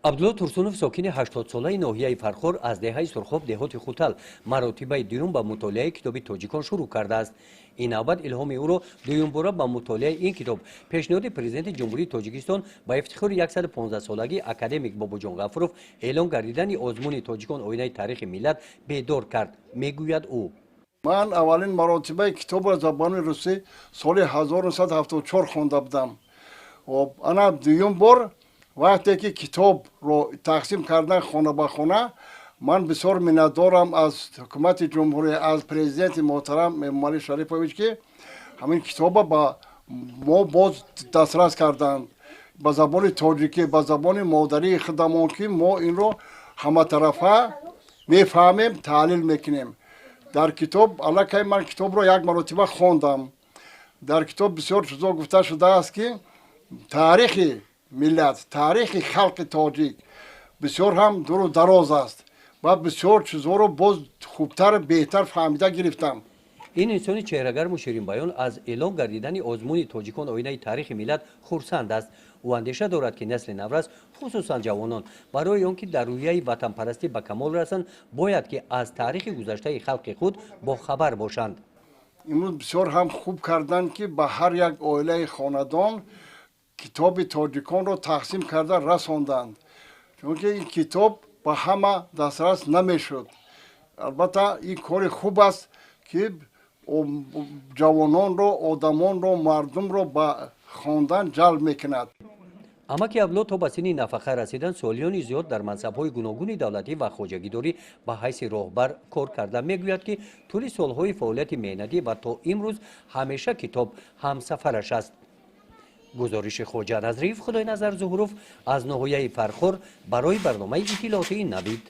Абдулло Турсунов, сокини 80-солаи ноҳияи Фархор, аз деҳаи Сурхоб, деҳоти Хутал, маротибаи дуюм ба мутолиаи китоби «Тоҷикон» шурӯъ кардааст. Ин навбат илҳоми ӯро дуюмбора ба мутолиаи ин китоб пешниҳоди Президенти Ҷумҳурии Тоҷикистон ба ифтихори 115-солагии академик Бобоҷон Ғафуров эълон гардидани озмуни «Тоҷикон — оинаи таърихи миллат» бедор кард, мегӯяд ӯ. Ман аввалин маротибаи китобро забони русӣ соли 1974 хонда будам. Ана дуюм бор вақте ки китобро тақсим кардан хона ба хона, ман бисёр миннатдорам аз ҳукумати ҷумҳурӣ, аз президенти муҳтарам Эмомалӣ Шарипович, ки ҳамин китоба ба мо боз дастрас карданд ба забони тоҷикӣ, ба забони модарии худамон, ки мо инро ҳаматарафа мефаҳмем, таҳлил мекунем. Дар китоб аллакай ман китобро як маротиба хондам. Дар китоб бисёр чизо гуфта шудааст, ки таърихи миллат, таърихи халқи тоҷик бисёр ҳам дуру дароз аст ва бисёр чизҳоро боз хубтар, беҳтар фаҳмида гирифтам. Ин инсони чеҳрагарму ширинбаён аз эълон гардидани озмуни «Тоҷикон — оинаи таърихи миллат» хурсанд аст. Ӯ андеша дорад, ки насли наврас, хусусан ҷавонон, барои он ки дар рӯҳияи ватанпарастӣ ба камол расанд, бояд ки аз таърихи гузаштаи халқи худ бохабар бошанд. Имрӯз бисёр ҳам хуб карданд, ки ба ҳар як оилаи хонадон китоби «Тоҷиконро» тақсим карда расонданд, чунки ин китоб ба ҳама дастрас намешуд. Албатта, ин кори хуб аст, ки ҷавононро, одамонро, мардумро ба хондан ҷалб мекунад. Амаки Абдулло то ба синни нафақа расидан солиёни зиёд дар мансабҳои гуногуни давлатӣ ва хоҷагидорӣ ба ҳайси роҳбар кор карда, мегӯяд, ки тӯли солҳои фаъолияти меҳнатӣ ва то имрӯз ҳамеша китоб ҳамсафараш аст. Гузориши Хоҷа Назриев, Худойназар Зуҳуров аз ноҳияи Фархор барои барномаи иттилоотии «Навид».